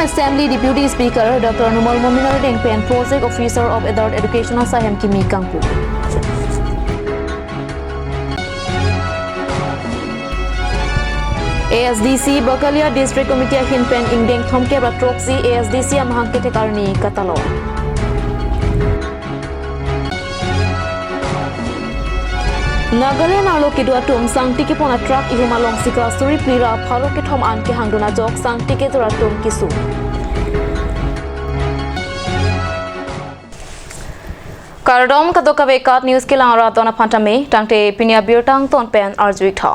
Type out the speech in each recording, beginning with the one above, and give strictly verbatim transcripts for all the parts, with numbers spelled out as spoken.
Assembly Deputy Speaker Doctor Numal Momin Arding pen Project Officer of Adult Education asai hem kimi kangpu. A S D C Bakalia District Committee ahin pen ingdeng thomkep ra throksi A S D C amahang kethek arni katalon. Nagaland arlo kedo atum sangti kepon a truck ihum along sika suri pli ra pharo kethom an kehangdun ajok sangti kejor atum kesung. Kardom, kadokave KAT News kelang arat don aphan tame, tangte pini abirta angton pen arjuik tha.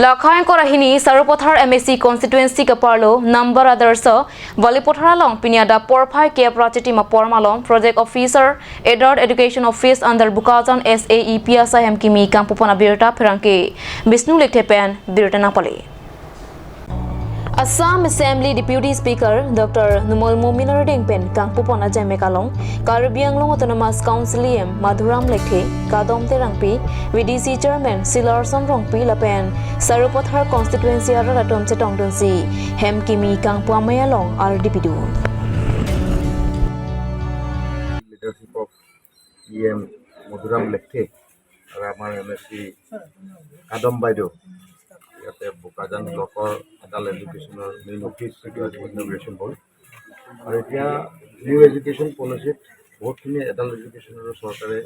Lakhai kora hini Sarupathar M A C constituency kaparlo number adarsho Valipathar along pini adap porphai kep ra chitim apor malom Project Officer Adult Education Office under Bokajan S A E P asai hem kimi kangpupon abirta pherangke Bishnu Lekthe pen birta nangpale. Assam Assembly Deputy Speaker Doctor Numal Momin Arding pen kangpupon ajemek along Karbi Anglong Autonomous Council E M Madhuram Lekthe, Kadom Terangpi, V D C Chairman Silarson Rongpi lapen Sarupathar constituency arat atum chetongdunsi hem kimi kangpu amei along ardi pidun. Leadership of E M Madhuram Lekthe আৰু আমাৰ M A চি কাদম বাইদেউ ইয়াতে বোকাজান ব্লকৰ এডাল্ট এডুকেশ্যনৰ main office ইনগ্ৰেশ্যন হ'ল। আৰু এতিয়া নিউ এডুকেশ্যন পলিচিত বহুতখিনি এডাল্ট এডুকেশ্যনৰ চৰকাৰে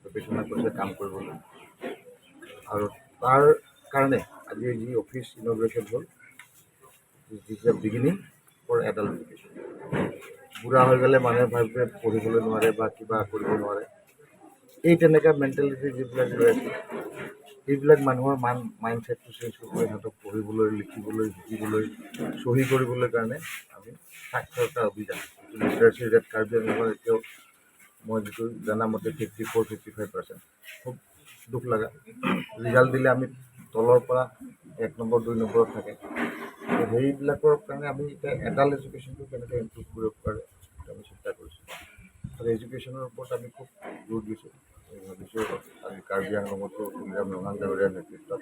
বিবেচনা কৰিছে কাম কৰিবলৈ। আৰু তাৰ কাৰণে আজি যি অফিচ ইনগ্ৰেশ্যন হ'ল, this is a beginning for adult education. বুঢ়া হৈ গ'লে মানুহে ভাবে পঢ়িবলৈ নোৱাৰে বা কিবা কৰিব নোৱাৰে, এই তেনেকুৱা মেণ্টেলিটি যিবিলাক লৈ আছে, এইবিলাক মানুহৰ মান মাইণ্ডছেটটো চেঞ্জ কৰিবলৈ, সিহঁতক পঢ়িবলৈ, লিখিবলৈ, শিকিবলৈ, চহী কৰিবলৈ কাৰণে আমি সাক্ষৰতা অভিযান, যিটো লিটাৰেচি ৰেট কাৰ্বি আংলঙৰ এতিয়াও মই যিটো জানা মতে fifty four fifty five percent. খুব দুখ লগা। ৰিজাল্ট দিলে আমি তলৰ পৰা এক নম্বৰ, দুই নম্বৰত থাকে। তো সেইবিলাকৰ কাৰণে আমি এতিয়া এডাল্ট এডুকেশ্যনটো কেনেকৈ ইম্প্ৰুভ কৰিব পাৰে, সেইটো আমি চিন্তা কৰিছোঁ। আৰু এডুকেশ্যনৰ ওপৰত আমি খুব জোৰ দিছোঁ। আমি ভাবিছোঁ আজি কাৰ্বি আংলঙতো তুলিৰাম ৰংহাং ডাঙৰীয়াৰ নেতৃত্বত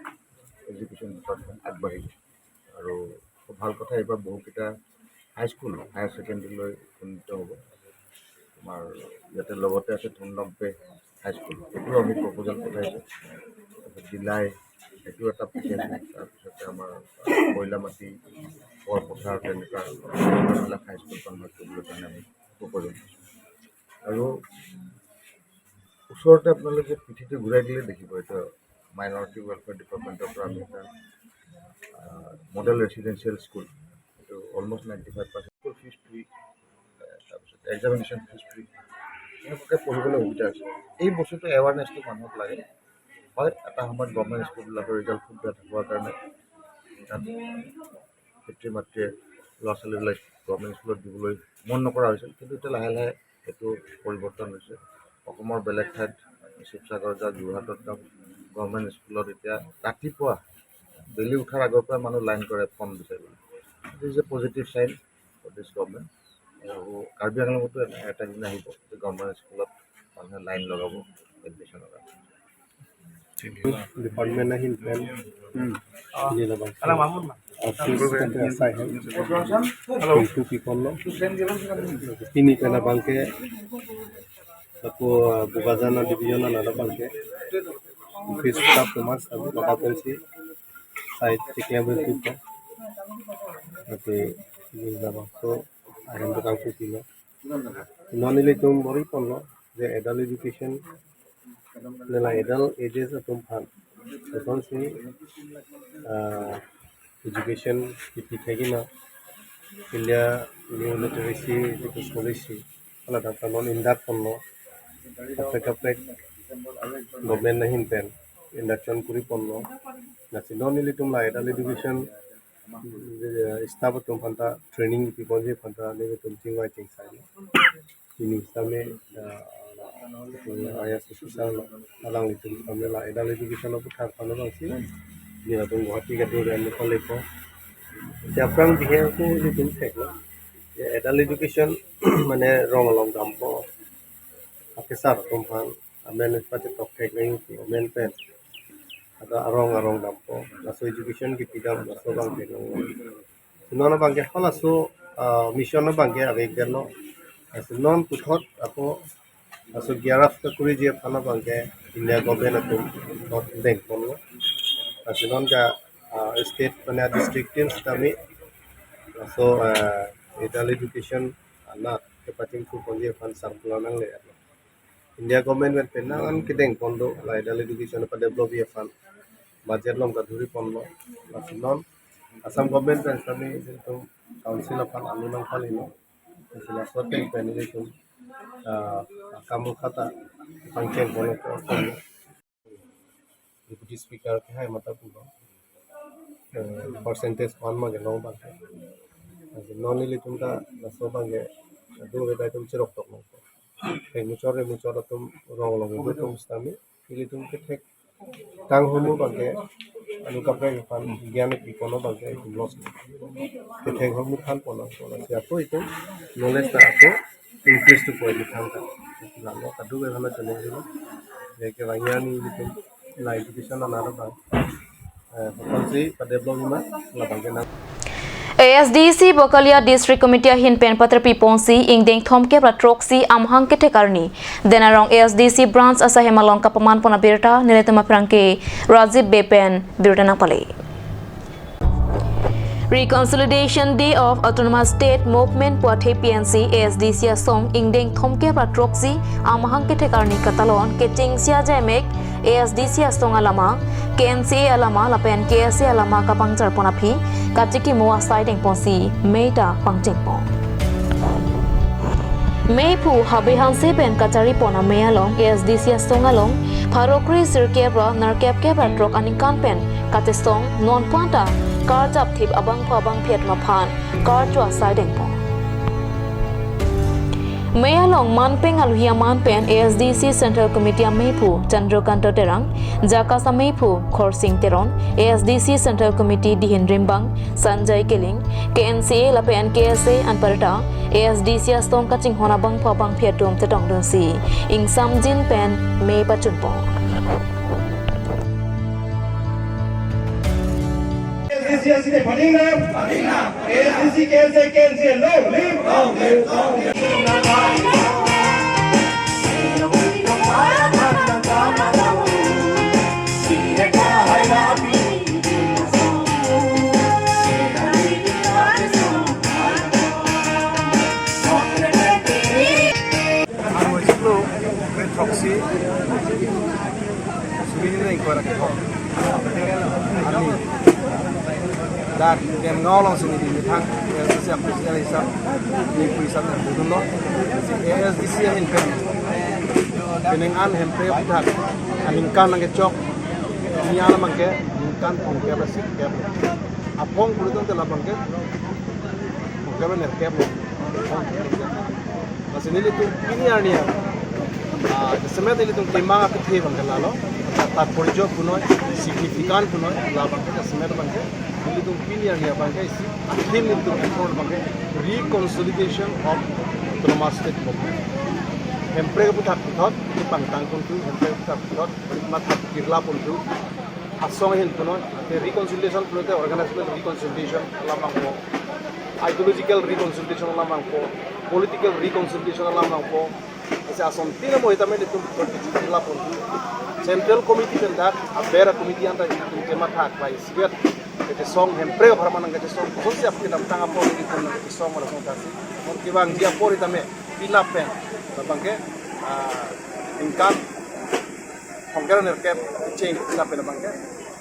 এডুকেশ্যন ডিপাৰ্টমেণ্ট আগবাঢ়িব। আৰু খুব ভাল কথা, এইবাৰ বহুকেইটা হাইস্কুল হায়াৰ ছেকেণ্ডেৰীলৈ উন্নীত হ'ব। আমাৰ ইয়াতে লগতে আছে থুমলম্পে হাইস্কুল, এইটোও আমি প্ৰপ'জেল পঠাইছোঁ। তাৰপিছত ডিলাই, এইটো এটা পঠাইছোঁ। তাৰপিছতে আমাৰ কইলামাটি, বৰপথাৰ, তেনেকুৱা এইবিলাক হাইস্কুল কনভাৰ্ট কৰিবলৈ কাৰণে আমি প্ৰপ'জেল দিছোঁ। আৰু ওচৰতে আপোনালোকে পিঠিটো ঘূৰাই দিলে দেখিব, এইটো মাইনৰিটি ৱেলফেয়াৰ ডিপাৰ্টমেণ্টৰ পৰা আমি এটা মডেল ৰেচিডেঞ্চিয়েল স্কুল, এইটো almost ninety five percent fees free, তাৰপিছত এক্সামিনেশ্যন ফিজ ফ্ৰী, এনেকুৱাকৈ পঢ়িবলৈ সুবিধা হৈছে। এই বস্তুটো এৱাৰনেছটো মানুহক লাগে। হয়, এটা সময়ত গভৰ্ণমেণ্ট স্কুলবিলাকৰ ৰিজাল্ট খুব বেয়া হোৱাৰ কাৰণে তাত পিতৃ মাতৃয়ে ল'ৰা ছোৱালীবিলাক গভৰ্ণমেণ্ট স্কুলত দিবলৈ মন নকৰা হৈছিল, কিন্তু এতিয়া লাহে লাহে সেইটো পৰিৱৰ্তন হৈছে। অসমৰ বেলেগ ঠাইত, শিৱসাগৰ যাওক, যোৰহাটত যাওক, গভৰ্ণমেণ্ট স্কুলত এতিয়া ৰাতিপুৱা বেলি উঠাৰ আগৰ পৰা মানুহ লাইন কৰে ফৰ্ম বিচাৰিবলৈ। It is a positive sign for this government। আৰু কাৰ্বি আংলঙতো এনে এটা দিন আহিব যে গভৰ্ণমেণ্ট স্কুলত মানুহে লাইন লগাব এডমিশ্যনৰ কাৰণে। ডিপাৰ্টমেণ্ট আহিল পেন, ini labang office kata asai hem, pintu pipon lo, pini pena bangke lapu Bokajan division na labang ke office staff temas kami kata pensi site check level pipon. Tapi ini labang so ahem tukang pipin lo. Non ilitum bor-i ponlo je adult education nela adult ages atum aphan kosonsi ah, education kipi thekji ma, India New Literacy Policy, hala data non induct ponlo, kaprek kaprek government ahin pen induction kuri ponlo. Lasi non ilitum la adult education eh, staff atum aphanta training kipi ponji aphanta nelitum chingvai chingsai. Pini sitame, eh, I A S officer lo, alanglitum sitame la adult education aputhak aphan abangsi nelitum Guwahati kadure anu palepo. Siaprang dihe aku nelitum theklo. Ya, adult education mane rong along dampo. Aphesar atum aphan amen pati tokthek nangji amen pen. Ada arong arong dampo. Laso education kipi dam laso abang thek nang. Sinono abangke halaso ah, mission abangke avek detlo. Lasi non puthot ako laso G R F kakuriji aphan abangke India government atum puthot dengponlo. Lasi non ke, ah, state mane district team sitame laso, ah, adult education anat kepachingthurponji aphan circular nangle. India government pen penang an kedengpon do, la adult education padevelopji aphan budget along kaduriponlo. Lasi non Assam government pen sitame itum council aphan anu nangpalilo. Lasi laso ateng pen itum, ah, akam kata pangchengponlo. Deputy Speaker kehai mata pulo, eh, percentage one ma kelong abang. Lasi non ilitum ta laso abangke adu ke ta itum cherok tok nangpo. Remuchor remuchor atum rong long itum sitame ilitum kethek tang ahormu abangke anu kaprek aphan gyan pipon abangke itum loss. Kethek ahormu thanpon nangpo. Lasi ako itum knowledge ta ako increase to point than ta. Lalo kadu ke hana channel dilo. Jeke vangya ni itum la education anat abang, eh, aphansi padevelop ma, labangke nang. A S D C Bokalia District Committee ahin pen patrapi ponsi ingdeng thomkep ra throksi amahang kethek arni Denarong A S D C branch asahem along kapamanpon abirta nelitum aphrang ke Rajib Bey pen birta nangpale. Reconciliation Day of Autonomous State Movement pu athe P N C A S D C asong ingdeng thomkep ra throksi amahang kethek arni katalon kechengsi ajemek A S D C asong alama, K N C A alama lapen K S A alama kapangcharpon aphi kachikimo asai dengponsi mei ta pangchengpon. Meiphu Habe Hanse pen kacharipon amei along A S D C asong along pharo kre sirkep ra nerkep kep ra throk aningkan pen kachesong non puan ta karjap thip abangphu abangphi atum aphan karcho asai dengpon. Mei along manpeng aluhi aman pen A S D C Central Committee ameiphu Chandrakanta Terang, JACAS ameiphu Khorsing Teron, A S D C Central Committee dihin rimbang Sanjay Killing, K N C A lapen K S A anparta A S D C asong kachinghon abangphu abangphi atum chetongdunsi ingsamjin pen mei pachunpon. A S D C, A S D C, pading na? Pading na. A S D C, K S A, K N C A, long live! Long live, long live! Ano chiklo, proxy, suri ni neng kora ke. Ani, dak Demgaon alongsi neli methang, L C C official hisap, ni pu hisap nangdunlo. A S D C ahin pen, penang an Hemprek aphuthak aningkan nangkechok, ni alam abangke ningkan thomkep ra sirkep. Aphong pulitong te labangke thomkep ra nerkep. Lasi nelitum pini arni, ah, jasemet nelitum kemang akethe abangke lalo, ta, tatkpurjo punoi, significant punoi, labangke jasemet abangke nelitum pini arni abangke isi akhil nelitum effort abangke reconciliation of autonomous state movement. Hemprek aphuthak puthot, ipangtang punthu, Hemprek aphuthak puthot, matha kirla punthu, asong ahin punoi, te reconciliation pulote organizational reconciliation alam nangpo, ideological reconciliation alam nangpo, political reconciliation alam nangpo. Ese ason tina mo itame nelitum political alam pon. Central committee pen dak aber committee anta nelitum kematha klai sivet. Kachesong Hemprek apharman nangkachesong. Kosonsi aphi kedamtang apor nelitum nangkachesong mara song tasi. Mon kevangji apor itame pilap pen. Labangke, ah, ingkan thomkep ra nerkep cheng pilap pen abangke.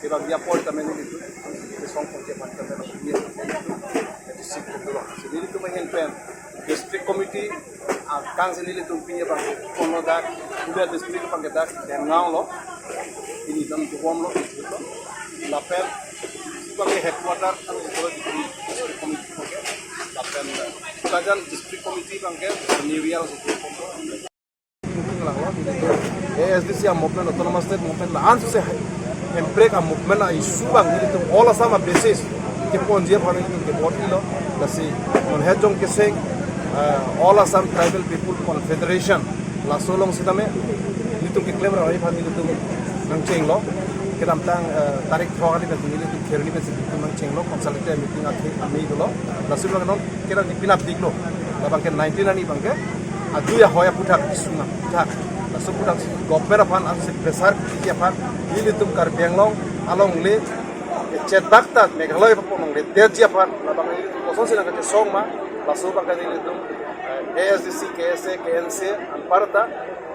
Kevangji apor itame nelitum kachesong pon ke pan itame nelitum. Jadi sip kedua. Jadi nelitum ahin pen district committee, ah, kangsi nelitum pini abang kono dak, udah district abangke dak Demgaon lo, ini dan Duhom lo, lapen abangke headquarter kan itu di district committee abangke, lapen Kajan district committee abangke New Year situ. A S D C a-movement, autonomous state movement la-an suse Hemprek a-movement a-issue abang nelitum All Assam a-basis keponji aphan nelitum kepon-ilo. Lasi non het jong keseng, eh, All Assam Tribal People Confederation laso along sitame nelitum keklem ra aphan nelitum nangchenglo. Kedamtang, eh, tarik throk arni pen nelitum Kheroni pensi nelitum nangchenglok, consultative meeting akhe amei dolo. Laso abang non kedam ni pinap diklo. Labang ke nineteen arni abang ke adu ahoi aputhak, isu nangputhak. Laso aputhak government aphan angse pressure kepi aphan, nelitum Karbi Anglong alongle chetak ta Meghalaya aphan alongle detji aphan, labang nelitum kosonsi nangkachesong ma, laso abang ke nelitum, eh, A S D C, K S A, K N C A, anparta,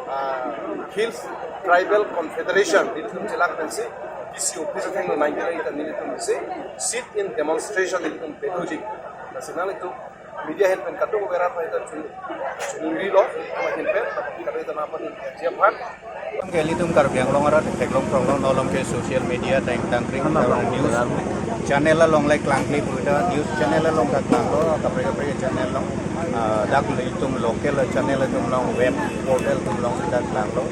ah, Hills Tribal Confederation, nelitum chelak pensi D C office athengno nineteen arni ta nelitum si sit-in demonstration nelitum pedoji. Lasi nanglitum media ahin pen kadokave arat pen ta chu, chungrilo, ahin pen, kadokave ta nangpachini aphan. Ke ilitum Karbi Anglong arat theklong phronglo, non along ke social media tang tangkring, news channel along le klangkle pu ta, news channel along ta klanglo, kaprek kaprek channel along, ah, dak ilitum local channel atum along, web portal atum along sita klanglo.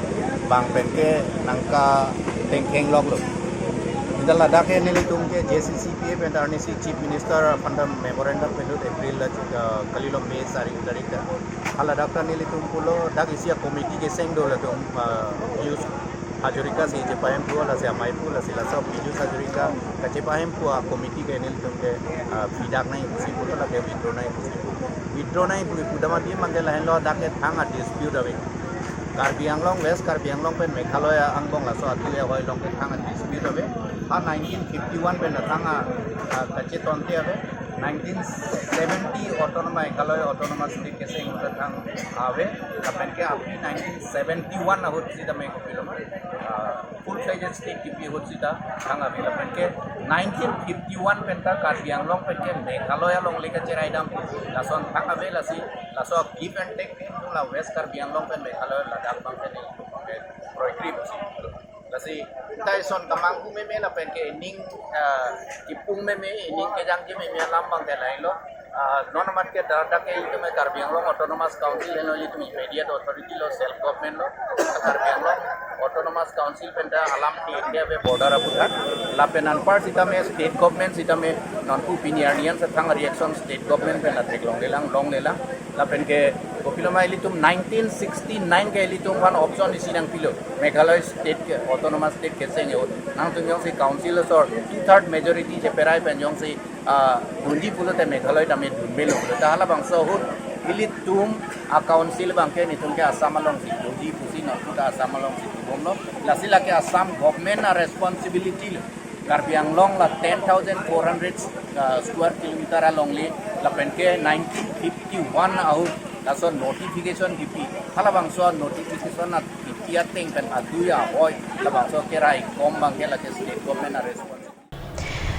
Bang pen ke nangkateng khengloklo. Ita ladak ke nelitum ke J C C P A pen ta arnisi Chief Minister aphan ta memorandum pelut April la, ah, kalilo May sari tarik ta. Haladak ta nelitum pulo, dak isi a-committee keseng do latum, ah, Piyush Hazarika si chepahemphu, lasi amei pu, lasi laso Piyush Hazarika kachepahemphu a-committee ke nelitum ke, ah, pidak nangji pusi pulo, lake withdraw nangji pusi pu. Withdraw nangji pu, pudam adim abang ke lahenlo, dak ke thang a-dispute ave. Karbi Anglong, West Karbi Anglong pen Meghalaya angbong laso adu ahoi along ke thang a-dispute ave. Ha nineteen fifty-one pen thang a, ah, kachetonte ave. Nineteen seventy autonomous, Meghalaya Autonomous State keseng ahut ta thang ave. Lapen ke aphi nineteen seventy-one ahut sita me kopilo ma, ah, full-fledged state kipi ahut sita thang ave. Lapen ke nineteen fifty-one pen ta Karbi Anglong pen ke Meghalaya alongle kacherai dam lason thang ave, lasi laso give and take pu la West Karbi Anglong pen Meghalaya ladak abang pen ke prohibit si. Lasi tai son kemanghu meme lapen ke ining, ah, kipung meme, ining kejangji meme alam abang ke lailo. Ah, non amat ke dak dak ke itum Karbi Anglong Autonomous Council henlo, itum immediate authority lo, self government lo. Karbi Anglong Autonomous Council pen ta alam ti ke ave border aputhak. Lapen anpar sitame state government sitame nonpu pini arni an sethang reaction state government pen ta theklonglelang, longlelang. Lapen ke kopilo ma ilitum nineteen sixty-nine ke ilitum aphan option isi nangpilo. Meghalaya state ke, autonomous state keseng ahut. Nangtum jongsi council asor two-third majority cheperai pen jongsi, ah, dunji pulote Meghalaya tame dunmelo pulo. Ta halabangso ahut ilitum a-council abang ke nelitum ke Assam alongsi doji pusi nonpu ta Assam alongsi dobomlo. Lasi lake Assam government a-responsibility lo. Karbi Anglong la ten thousand four hundred, ah, square kilometer alongle, lapen ke nineteen fifty-one ahut laso notification kipi. Halabangso notification a kipi ateng pen adu ahoi labangso keraikom abang ke lake state government a-responsibility.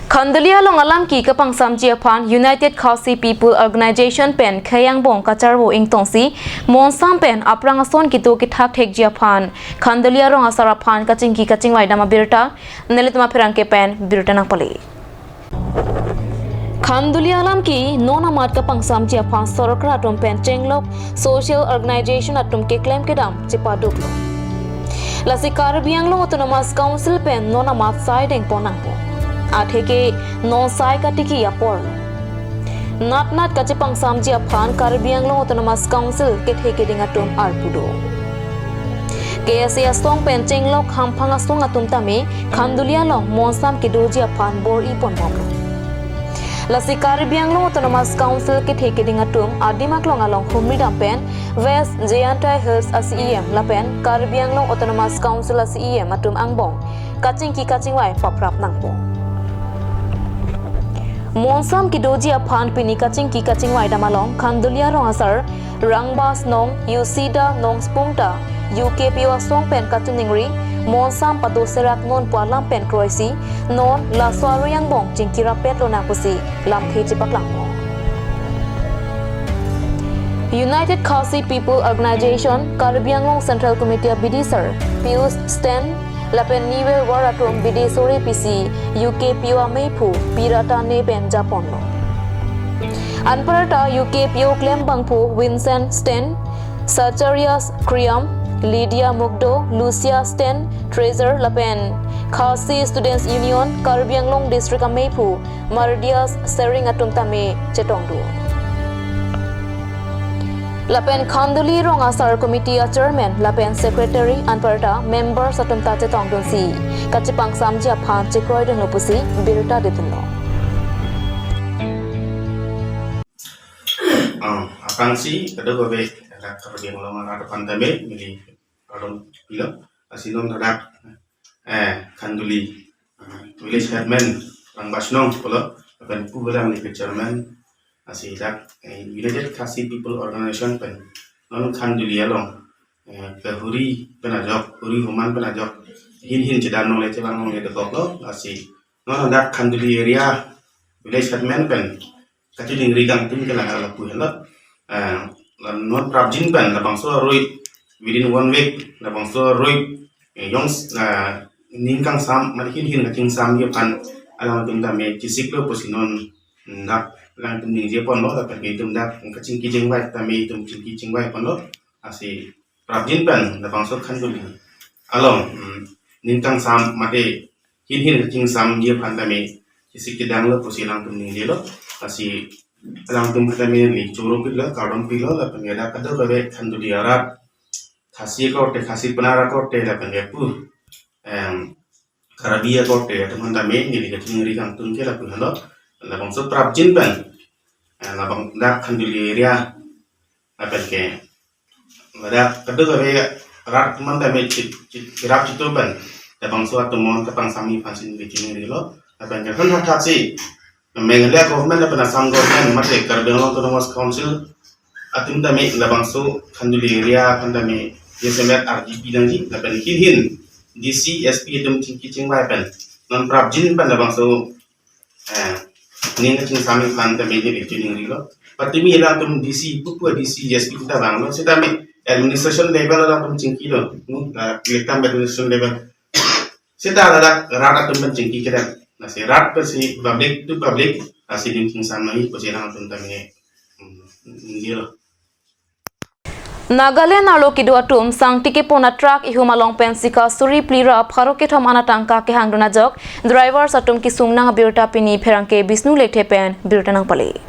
Khanduli along alam ke kapangsamji aphan United Khasi People Organization pen khei angbong kacharvo ingtongsi Monsam pen aphrang ason kedo kethak thekji aphan Khanduli arong asar aphan kachingki kachingvai dam abirta nelitum apherangke pen birta nangpale. Khanduli alam ke non amat kapangsamji aphan sorkar atum pen chenglok social organization atum keklem kedam chepaduklo. Lasi Karbi Anglong Autonomous Council pen non amat sai dengpon nangpo. Atheke non sai katiki apor. Natnat kachepangsamji aphan Karbi Anglong Autonomous Council kethe keding atum arpu do. K S A asong pen chenglok hamphang asong atum tame Khanduli along Monsam kedoji aphan bor-i ponbomlo. Lasi Karbi Anglong Autonomous Council kethe keding atum adim aklong along humri dam pen West Jaintia Hills a-C E M lapen Karbi Anglong Autonomous Council a-C E M atum angbong kachingki kachingvai paprap nangpo. Monsam kedoji aphan pini kachingki kachingvai dam along Khanduli arong asar Rangbas Nong, Yusida Nongspung ta U K P O asong pen kachiningri Monsam pado serak non pu alam pen kroisi non laso arui angbong chingki rapetlo nang pusi lamthe chepaklangpo. United Khasi People Organization Karbi Anglong Central Committee a-bidisar Pius Sten lapen niver war atum bidi sore pisi U K P O ameiphu Pirata ne pen japonlo. Anparta U K P O klembangphu Vincent Sten, Zacharias Kriam, Lydia Mukdo, Lucia Sten, Treasurer lapen Khasi Students Union Karbi Anglong District ameiphu Mardias Sering atum tame chetongdo. Lapen Khanduli Rong Asar Committee a Chairman lapen Secretary anparta members atum ta chetongdunsi kachepangsamji aphan chekroidunlo pusi birta didunlo. Ah, aphrangsi kadokave dak Karbi Anglong arat aphan tame neli pardon pilo. Lasi non ladak, eh, Khanduli, eh, village headman Rangbas Nong pulo, lapen pu alangli ke chairman, lasi dak, eh, United Khasi People Organization pen non Khanduli along, eh, ke huri pen ajok, huri human pen ajok, hin hin chedam longle chelang longle dokoklo, lasi non dak Khanduli area village headman pen kachiningri kangtung ke la lapu henlo. Eh, la non prapjin pen labangso arui within one week labangso arui, eh, yong, eh, ning kangsam mate hin hin kachingsamji aphan alangtum tame chesiklo pusi non dak alangtum ningjeponlo, lapen ke itum dak kachingki chingvai tame itum chingki chingvaiponlo. Lasi prapjin pen labangso Khanduli along, hmm, ning kangsam mate hin hin kachingsamji aphan tame chesik chedanglo pusi alangtum ningjelo. Lasi alangtum aphan tame neli choro pilo, kardom pilo, lapen ke dak kadokave Khanduli arat, Khasi akorte, Khasi penara akorte, lapen ke pu, em, Karbi akorte atum aphan tame neli kachiningri kangtung ke lapu henlo. Labangso prapjin pen, eh, labang dak Khanduli area lapen ke ladak kadokave rat atum aphan tame chit chit chirap chitu pen labangso atum aphan kapangsamji aphansi neli chiningrilo. Lapen ke hon hathak si Meghalaya government lapen Assam government mate Karbi Anglong Autonomous Council atum tame labangso Khanduli area aphan tame jasemet arji pidamji lapen hin hin D C, S P atum chingki chingvai pen non prapjin pen labangso, eh, ning kachingsamji aphan tame neli chiningrilo. Patumi alangtum D C pupu D C S P ta vanglo, sitame administration level alangtum chingkilo, hmm, la lektam administration level. Sita ladak rat atum pen chingki kedam. Lasi rat pensi public to public, lasi ning chingsam nangji pusi alangtum tame, hmm, ningjelo. Nagaland arlo kedo atum sangti kepon a truck ihum along pen sika suri phli ra pharo kethom an atangka kehangdun ajok drivers atum kesung nang abirta pini pherangke Bishnu Lekthe pen birta nangpale.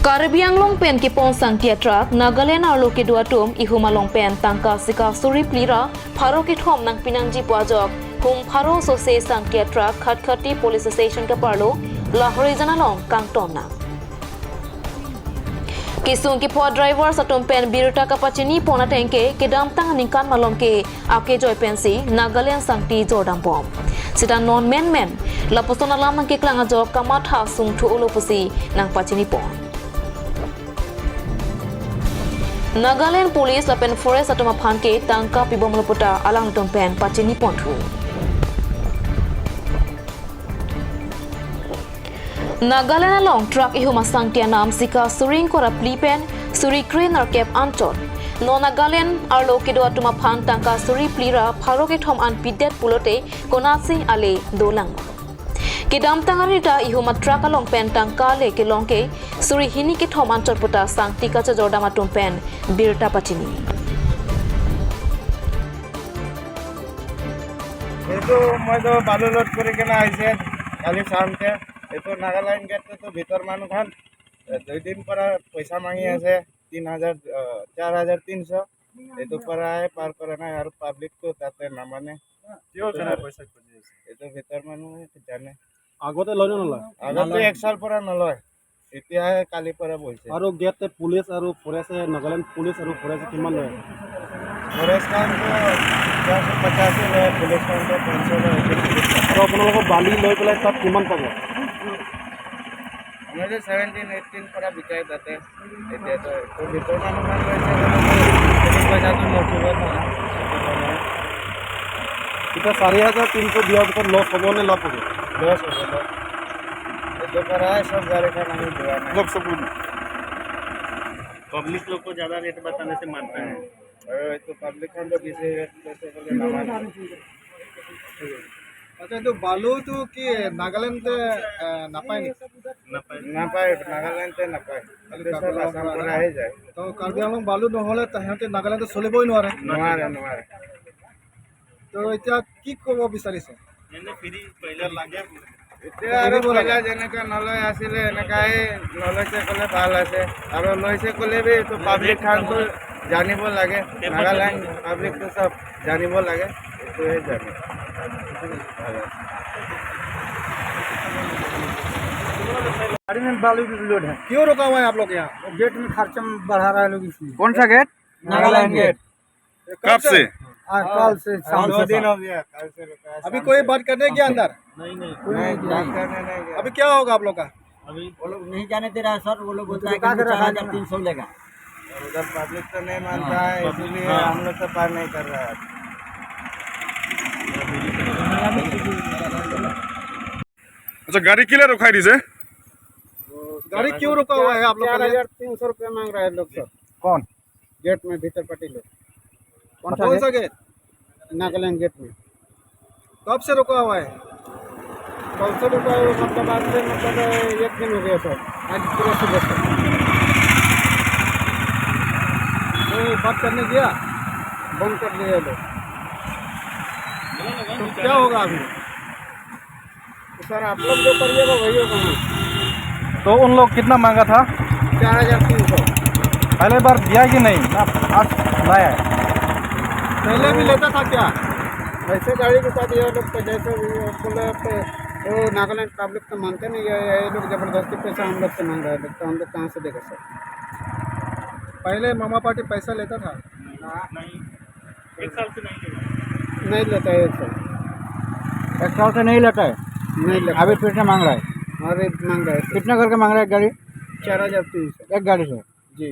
Karbi Anglong pen kepon sangti a truck Nagaland arlo kedo atum ihum along pen tangka sika suri phli ra pharo kethom nangpi nangji pu ajok hum pharo sose sangti a truck Khatkhati Police Station keparlo Lahorijan along kangton nang. Kesung kepho drivers atum pen birta kapachinipon ateng ke kedamtang aningkan malom ke akejoi pensi Nagaland sangti jordambom. Sita non menmen lapuson alam nangkeklang ajok kamatha sungthu-olo pusi nangpachinipon. Nagaland Police lapen Forest atum aphan ke tangka pibomlo puta alangtum pen pachiniponthu. Nagaland along truck ihum asangti anam sika suri ingkoi ra phli pen suri kre nerkep anchot. Non Nagaland arlo kedo atum aphan tangka suri phli ra pharo kethom an pidet pulote konatsi ale dolang. Kedamtang arni ta ihum a truck along pen tangka le kelong ke suri hini kethom anchot puta sangti kachejordam atum pen birta pachini. এইটো মইতো বালু লোড কৰি কেনে আহিছে কালি চাওঁতে। এইটো নাগালেণ্ড গেটটোতো ভিতৰ মানুহখন, এ, দুই দিন পৰা পইচা মাগি আছে, তিন হাজাৰ, আহ, চাৰ হাজাৰ তিনশ। এইটো পৰাই পাৰ কৰা নাই আৰু পাব্লিকটো তাতে নামানে। কিয় জানে পইচা খুজি আছে? এইটো ভিতৰ মানুহে জানে। আগতে লয় নে নলয়? আগতে এক চাল পৰা নলয়, এতিয়াহে কালিৰ পৰা বহিছে। আৰু গেটে পুলিচ আৰু ফৰেষ্টে, নাগালেণ্ড পুলিচ আৰু ফৰেষ্টে কিমান লয়? ফৰেষ্ট কাউণ্টটো চাৰিশ পঞ্চাশ লয়, পুলিচ কাউণ্টটো পাঁচশ লয়। আৰু আপোনালোকৰ বালি লৈ পেলাই তাত কিমান পাব? আমাৰতো ছেভেণ্টিন, এইটিন পৰা বিকায় তাতে। এতিয়াতো এইটো ভিতৰৰ মানুহখন লৈছে, সেইটো পইচাটো নুঠিব নহয়। এতিয়া চাৰি হাজাৰ তিনিশ দিয়াৰ পিছত লছ হ'ব নে লাভ হ'ব? লছ হ'ব, লছ। এইটো পৰাই চব গাড়ীখন আমি যোৱা নাই। অলপ চকুত। पब्लिक लोग को ज़्यादा रेट बताने से मानता है। আৰু এইটো পাব্লিকখনতো বেছি ৰেট লৈছে বুলি নামানে। আচ্ছা, এইটো বালুটো কি নাগালেণ্ডে, এ, নাপায় নেকি? নাপায়। নাপায়, নাগালেণ্ডে নাপায়। খালি এইটো চব কাৰ্বি আংলং আছাম পৰা পৰা আহে। আহে যায়। তো কাৰ্বি আংলং বালু নহ'লে তা-, সিহঁতে নাগালেণ্ডত চলিবই নোৱাৰে। নোৱাৰে, নোৱাৰে। তো এতিয়া কি ক'ব বিচাৰিছে? এনে ফ্ৰী পইচা লাগে। এতিয়া আৰু পইলা যেনেকা নলয় আছিলে, এনেকাই নলৈছে ক'লে ভাল আছে। আৰু লৈছে ক'লে বি এইটো পাব্লিক খানটো জানিব লাগে, নাগালেণ্ড পাব্লিকটো চব জানিব লাগে, এইটোৱে জানে। ভাল আছে। गाड़ी में बालू लोड है। क्यों रुका हुआ है आप लोग यहाँ? गेट में खर्चा बढ़ा रहा है लोग इसलिए। कौन सा गेट? नागालैंड गेट। कब से? हाँ, कल से, शाम से। दो दिन हो गया, कल से रुका है, अभी शाम कोई से। बात करने गया अंदर? नहीं, नहीं, कोई नहीं, नहीं गया। बात करने नहीं गया। अभी क्या होगा आप लोग का? अभी वो लोग नहीं जाने दे रहा है सर, वो लोग बोलता है कि चार हजार तीन सौ लेगा। और उधर पब्लिक तो नहीं मानता है, हाँ, इसीलिए हाँ। हम लोग तो पार नहीं कर रहा है। আচ্ছা, গাড়ী কিয় ৰখাই দিছে? গাড়ী কিয় ৰখা হুৱা হে আপ লোগ কা? চাৰ হাজাৰ তিনশ ৰুপিয়া মাং ৰাহে লোগ সব। কোন? गेट में भीतर पट्टी लोग। कौन सा कौन गेट? सा गेट? नागालैंड गेट में। कब से रुका हुआ है? कब से रुका हुआ है? मतलब आज से, मतलब, एक दिन हो गया सर। आज पूरा सुबह से। कोई बात करने गया? बंद कर दिया ये लोग। तो क्या होगा अभी? तो सर, आप लोग जो करिएगा, वही होगा ना। तो उन लोग कितना मांगा था? चार हजार तीन सौ। पहले बार दिया कि नहीं? ना, आज लाया है। पहले भी लेता था क्या? ऐसे गाड़ी के साथ ये लोग तो जैसे भी बोले, तो वो नागालैंड पब्लिक तो मानते नहीं है, ये लोग जबरदस्ती पैसा हम लोग से मांग रहे हैं, तो हम लोग कहाँ से देगा सर? पहले मामा पार्टी पैसा लेता था? नहीं। एक साल से नहीं लेता। नहीं लेता है एक साल। एक साल से नहीं लेता है? नहीं लेता। अभी फिर से मांग रहा है? अभी मांग रहा है। कितना करके मांग रहा है एक गाड़ी? चार हजार तीन सौ। एक गाड़ी से? जी।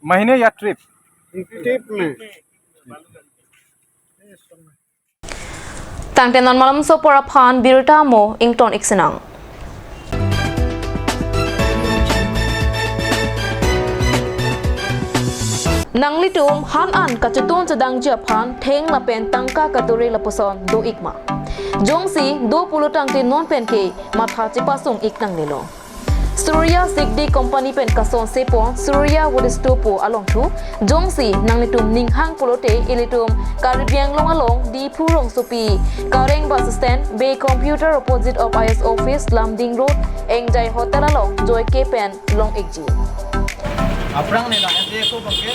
महीने या ट्रिप? ट्रिप में। Tangte non malomso apor aphan birta amo ington ik sinang. Nanglitum han an kachetun chedangji aphan theng lapen tangka kadure lapuson do ik ma? Jongsi do pulo tangte non pen ke matha chepasung ik nanglelo. Surya Sigdi Company pen kason sepon Surya Wood Store pu along thu, jongsi nanglitum ninghang pulote ilitum Karbi Anglong along Diphu rongsopi, Kareng bus stand, Bey Computer opposite of I S office, Lumding Road, Engjai Hotel along joike pen long ikji. Aphrang ne la ende ko bangke,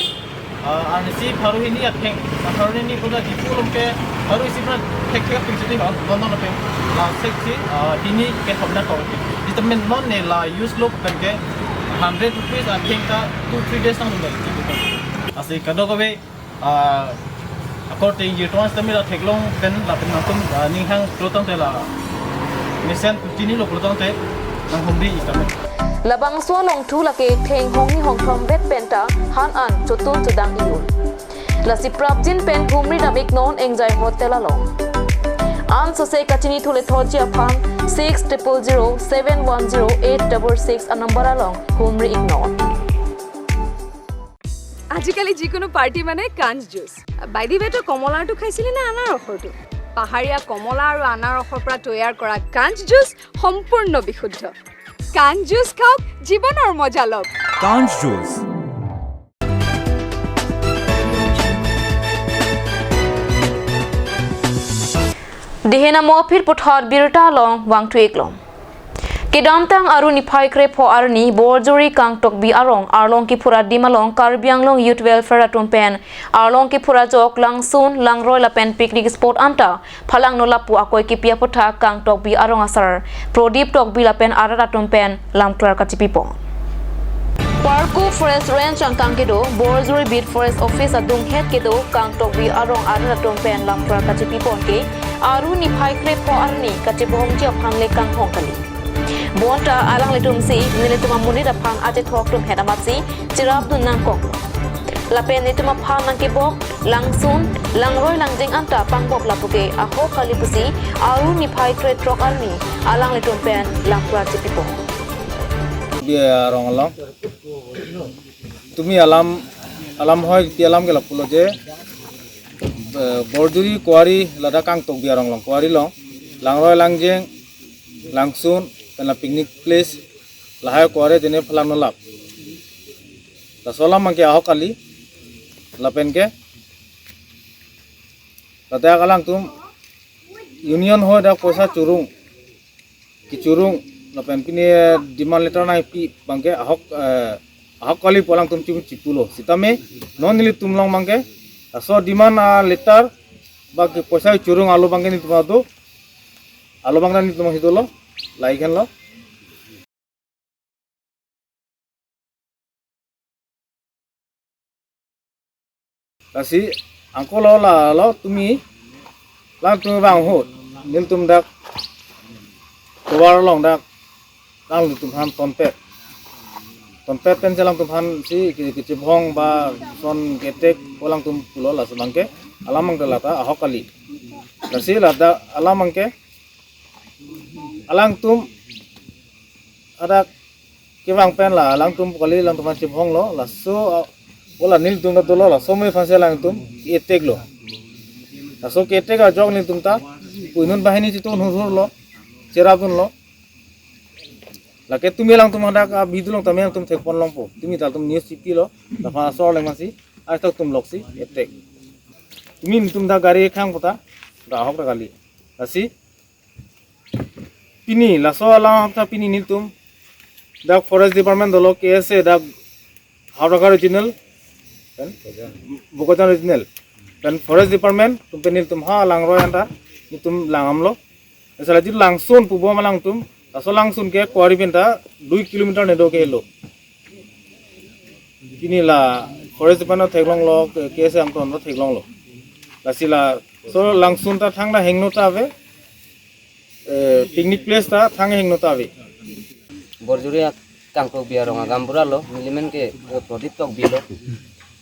ah, arnisi pharo hini atheng, ah, pharo hini koda Diphu along ke, pharo isi pran thek thek ping sini non, non non pe, la sek si, ah, hini ke hobna ko. Di temen non ne la use lo pen ke hundred rupees atheng ta two three days nang lo. Lasi kadokave, ah, according to ton stamina theklong pen lapen nangtum, ah, ninghang pulo tangte la mesen chini lo pulo tangte nanghumri ik tame. Labangso along thu lake theng hongni hongthom vet penta han an chotun chodang iyun. Lasi prapjin pen humri dam iknon Engjai Hotel along. Ansose kachini thu le thotji aphan six triple zero seven one zero eight double six anumber along humri iknon. আজিকালি যিকোনো পাৰ্টি মানে কাঞ্চ juice. By the ৱে, তই কমলাৰটো খাইছিলি নে আনাৰসৰটো? পাহাৰীয়া কমলা আৰু আনাৰসৰ পৰা তৈয়াৰ কৰা কাঞ্চ জুচ সম্পূৰ্ণ বিশুদ্ধ। কাঞ্চ জুচ খাওক, জীৱনৰ মজা লওক। কাঞ্চ juice. Dihena mo phir puthot birta along vangthu iklo. Kedamtang Aru niphai krepho arni Borjuri Kangtokbi arong Arlong kiphura adim along Karbi Anglong Youth Welfare atum pen Arlong kiphura ajok langsun, langroi lapen picnic spot anta phalangno lapu akoi kipi aputhak Kangtokbi arong asar Prodip Tokbi lapen arat atum pen lamklar kachipipo. Parku Forest Range angkang kedo Borjuri Beat Forest Office adunghet kedo Kangtokbi arong arat atum pen lamklar kachipipo ke Aru niphai krepho arni kachebohongji aphan le kanghong kali. Bonta alanglitum si nelitum amonit aphan achethok atum het amatsi cherapdun nangkok. Lapen netum aphan nangkebok langsun, langroi langjeng anta pangbok lapu ke ahok kali pusi Aru niphai krethrok arni alanglitum pen lamklar chipipo. Bi arong along. Tumi alam, alam hoi ti alam ke lapulo je, eh, Borjuri kuari ladak Kangtokbi arong along kuari along, langroi langjeng, langsun, pen la picnic place, lahai kuari tene phalangno lap. Laso alam ke ahok kali, lapen ke, ladak alangtum, union hoi dak poisa churung, kechorong lapen pini demand letter nangpi abangke ahok, eh, ahok kali pu alangtum chipu chipulo. Sitame non nelitum along abangke laso demand aletter ba ke poisa chorong alo abangke nelitum ado, alo abangke nelitum hido lo, laik henlo. Lasi angkolo lalo tumi, alangtum vang ahut nelitum dak tovar along dak alanglitum aphan tonpet. Tonpet pen si alangtum aphan si ke-, kechebhong ba son ketek pu alangtum pulo, laso abangke alam abangke lata ahok kali. Lasi lata alam abangke alangtum hadak kevang pen la alangtum pu kali, alangtum aphan chebhonglo, laso, ah, ola nelitum ta dolo, laso amei aphan si alangtum eteklo. Laso ketek ajok nelitum ta puinun banghini chitu hurhurlo, cherapdunlo. Lake tumi alangtum hadak abidulong tame alangtum thekpon longpo. Tumi ta alangtum news chipilo, lapen asor leng masi, asor atum loksi etek. Tumi nelitum ta gari khang puta, dak ahok ta kali. Lasi pini laso alam ta pini nelitum dak Forest Department dolo, K S A dak Howraghat Regional, kan? Bokajan Regional. Dan Forest Department atum pen nelitum ha langroi anta nelitum lang-amlo. Asal aji langsun pu bom alangtum, laso langsun ke quarry pen ta dui kilometer nedo ke lo. Pini la Forest Department theklonglo, K S A angton theklonglo. Lasi laso langsun ta thangta hingno ta ave, eh, picnic place ta thang hingno ta ave. Borjuri kangkok biarong agam bura lo, nelimen ke, eh, Prodip Tokbi lo.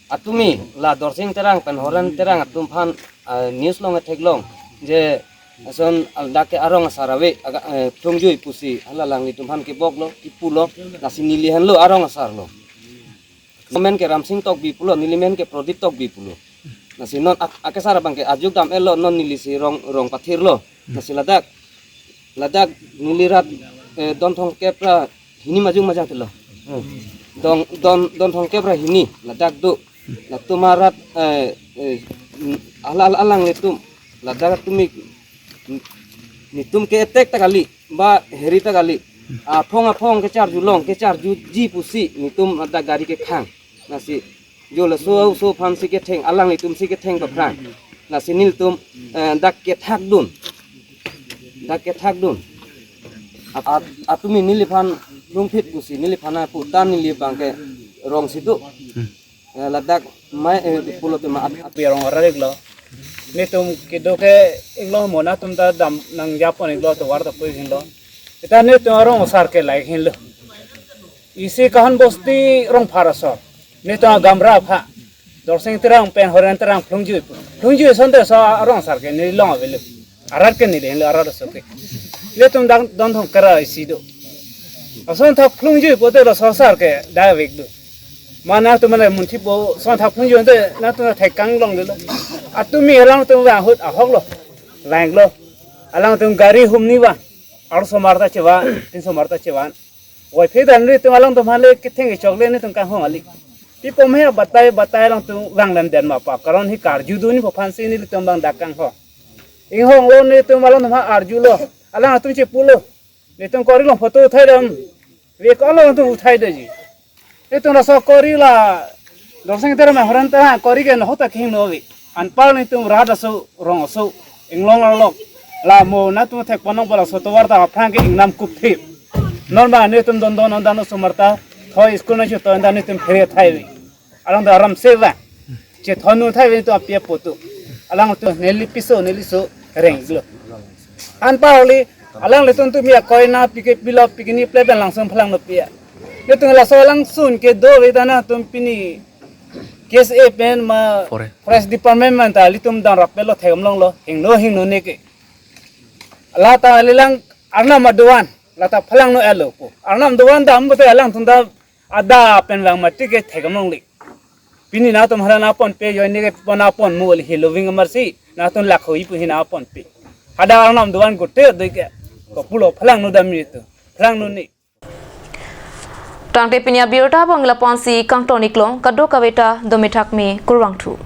Atumi la Dorsing Terang pen Horen Terang atum aphan, eh, news along theklong je ason aldak ke arong asar ave, aga, eh, Phlungjui pusi, hala alanglitum aphan keboklo, kipulo, lasi neli henlo arong asar lo. Amen ke Ramsing Tokbi pulo, nelimen ke Prodip Tokbi pulo. Lasi non ak-, akesar abangke ajok dam-etlo, non neli si rong, rong pathirlo. Lasi ladak, ladak neli rat, eh, don thomkep ra hini majung majang tilo. Hmm. Don, don, don thomkep ra hini, ladak do. Latum arat, eh, eh, ala, ala, alanglitum, ladak tumi, nelitum ke etek ta kali, ba heri ta kali. Aphong aphong kecharjulong, kecharjuji pusi nelitum ladak gari kekhang. Lasi jo laso, so aphan si ketheng, alanglitum si ketheng paphrang. Lasi nelitum, eh, dak kethakdun. Dak kethakdun. At, at, atumi neliphan lungphit pusi, neliphan aputan neli abangke rong situ. Eh, ladak mai, eh, pulo tema at, at. Biarong arat iklo. Nelitum kedo ke iklo, mo nangtum ta dam nangjapon iklo, tovar ta pui iklo. Seta nelitum arong asar ke laik henlo. Isi Kahan Bosti Rongphar asor. Nelitum agamra apha. Dorsing Terang pen Horen Terang Phlungjui pu. Phlungjui asonte laso arong asar ke neli long avelo. Arat ke neli henlo, arat aso ke. Nelitum dak don thomkep ra isi do. Ason ta Phlungjui pute laso asar ke dak vek do. Ma nangtum mane munthi po, ason ta Phlungjui ante nangtum thek kanglonglelo. Atumi alangtum vang ahut ahoklo. Vanglo. Alangtum gari humni vang. Arosomar ta chevan, tinsomar ta chevan. Voiphit an nelitum alangtum aphan le ketheng kechok le nelitum kanghong kali. Pi pom he batai batai alangtum vang lemden ma pa. Karon hi karjudun pu aphan si nelitum abang dak kanghong. Inghonglo, nelitum alangtum aphan arjulo. Alangtum chepulo. Nelitum quarry along photo uthai dam. Ve ko alangtum uthai doji. Nelitum laso quarry la Dorsing Terang pen Horen Terang quarry ke nohok ta kehingno ave. Anpar nelitum rat aso, rong aso, inglong arlok. La mo nangtum thekpon nangpo, laso tovar ta aphrang ke ingnam kuphip. Non ba nelitum don don dan osomar ta thoi school nangchotoi dan nelitum phere thai ave. Alangtum aram se va. Chethon nu thai ave nelitum api apo atum. Alangtum neli piso, neli so renglo. Anpar kali, alanglitum tumi akoi nangpi ke pilo, pikini ple pen langsun phalangno pi-a. Nelitum laso langsun kedo ave ta nangtum pini K S A pen ma Forest. Forest Department pen ta ilitum dam raplo, theklonglo, hingno hingno ne ke. Lata ililang arnam adovan, lata phalangno alo pu. Arnam dovan dam pute alangtum ta ada pen vang mati ke theklongle. Pini nangtum hadak nangponpe, join ne ke pon nangpon mo le helo ving amarsi, nangtum lakhoi pu hi nangponpe. Hadak arnam dovan gote doi ke. Kopulo phalangno dam nelitum. Phalangno ne. Tangte pini abirta abang lapu-ansi kangton iklo, kadokave ta dome thakme kurvangthu.